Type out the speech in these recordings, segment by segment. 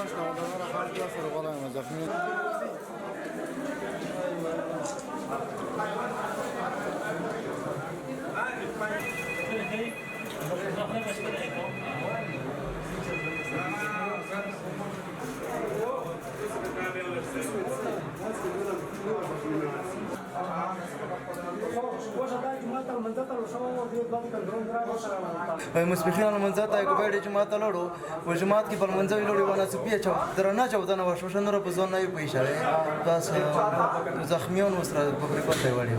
99 خرج سره غواړم زخمی. مسبخین لمانځه ته ګوبېډ جماعت ته لاړو، په جماعت کې په لمانځه ویلوړي ونه څه پیه چاو درنه چاودنه وشوه، نوره په ځان نه یې په اشاره بس زخمیان ورسره په پرېکوت ته وړي.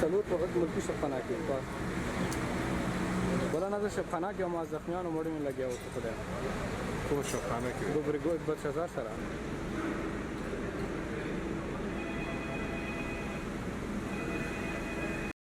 څلور په وخت ملکی شفخانه کې بولا نه شفخانه کې ما زخمیانو مړی مې لګیا و، خدای کوم شفخانه کې؟ ګوبرګو بخش هزار سره.